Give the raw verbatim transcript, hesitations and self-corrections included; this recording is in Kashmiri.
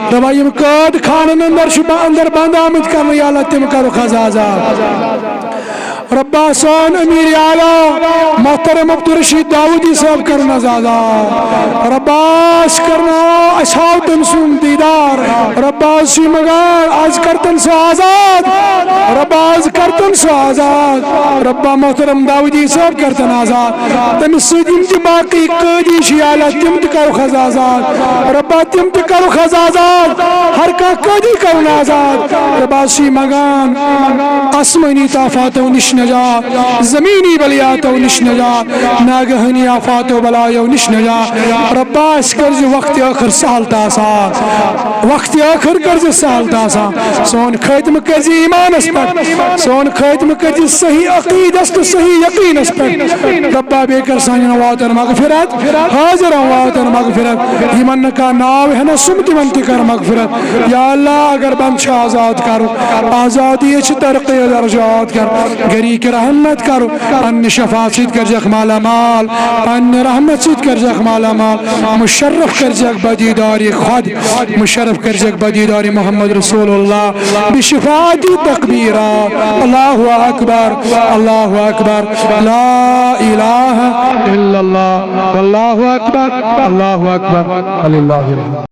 ربا، یِم قٲد خانن اندر چھِ ب-، اندر بند آمٕتۍ کرنہٕ، یا اللہ، تِم کرُکھ از آزاد۔ ربا، سون امیر اعلیٰ محترم عبدالرشید داؤدی صٲب کرُن از آزاد۔ ربا، أسۍ کرناو، اَسہِ ہاو تٔمۍ سُنٛد دیٖدار۔ ربا، أسۍ چھِ منٛگان، از کر تٔمۍ سُہ آزاد۔ ربا، از کر تٔمۍ سُہ آزاد۔ ربا، محترم داؤدی صٲب کر تٔمۍ آزاد۔ تٔمِس سۭتۍ یِم تہِ باقٕے قٲدی چھِ، یا اللہ، تِم تہِ کرُکھ از آزاد۔ ربا، تِم تہِ کرُکھ از آزاد۔ ہر کانٛہہ قٲدی کرُن آزاد۔ ربا، أسۍ چھِ منٛگان آسمٲنی طوفانو نِش نجات، زمینی بلیاتو نِش نجات، ناگہٲنی آفاتو بلایو نِش نجات۔ ربا، اَسہِ کٔرزِ وقت ٲخر سہل تہٕ آسان۔ وقت ٲخر کٔرزِ سہل تہٕ آسان۔ سون خٲتمہٕ کٔرزِ ایٖمانس پٮ۪ٹھ۔ سون خٲتمہٕ کٔرزِ صحیح عقیٖدس تہٕ صحیح یقیٖنس پٮ۪ٹھ۔ ربا، بیٚیہِ کر سانٮ۪ن واتن مغفرت، حٲضِر امواتن مغفرت۔ یِمن نہٕ کانٛہہ ناو ہٮ۪نس سُم، تِمن تہِ کر مغفرت۔ یا اللہ، اگر بند چھُ آزاد کرُن، آزادی چھِ ترقی درجات کر، گری کہِ رحمت کر، پننہِ شفاعت سۭتۍ کٔرزٮ۪کھ مالا مال، پننہِ رحمت سۭتۍ کٔرزٮ۪کھ مالا مال، مشرف کٔرزٮ۪کھ بدیدار خود، مشرف کٔرزٮ۪کھ بدیدار محمد رسول اللہ، بشفاعت تکبیرہ، اللہ اکبر، اللہ اکبر، لا الہ الا اللہ، اللہ اکبر، اللہ اکبر، وللہ الحمد۔